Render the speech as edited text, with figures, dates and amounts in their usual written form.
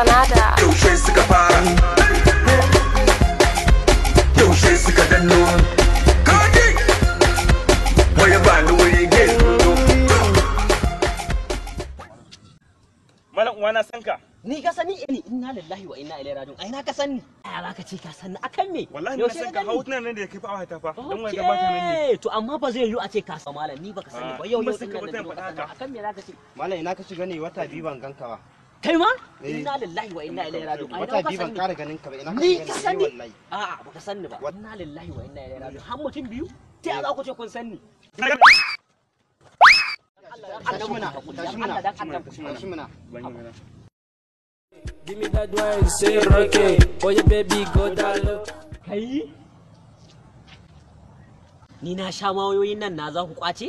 Granada. Yaushe suka fara? Yaushe suka danno? Kaji! Waya ba ni wuri ge. Malam uwa na san ka. Ni ka sani ni inna lillahi wa inna ilaihi raji'un. Ai na ka sani. Ai ba ka ce ka sani akan me? Wallahi na san ka hotunan nan da ya kai fa awata ta fa. Dan wani gabata nan ne. To amma ba zai yiwu a ce ka san malam ni baka sani ba yau Ba yau san din ka nan ba da zan ka faɗa sani haka. akan me zaka ce? Malam ina ka shiga ne wata biyu ban ganka ba. Kai ma? Eh. Inna lillahi wa inna ilaihi raji'un. Ai Wata na ka biyu ban sani. ƙara ganin ka ba ina ka Ni shiga ka ne sani? wallahi. A'a baka sani ba. Inna lillahi wa inna ilaihi raji'un. Har mutum biyu? Ta ya za ku ce kun sani? Tashi mana, tashi mana, Allah dan Allah. tashi mana. Ban yi magana. Give me that wine, say rocky. Oh yeah, baby, go down low. Kai? Ni na sha mawayoyin nan na za ku kwace?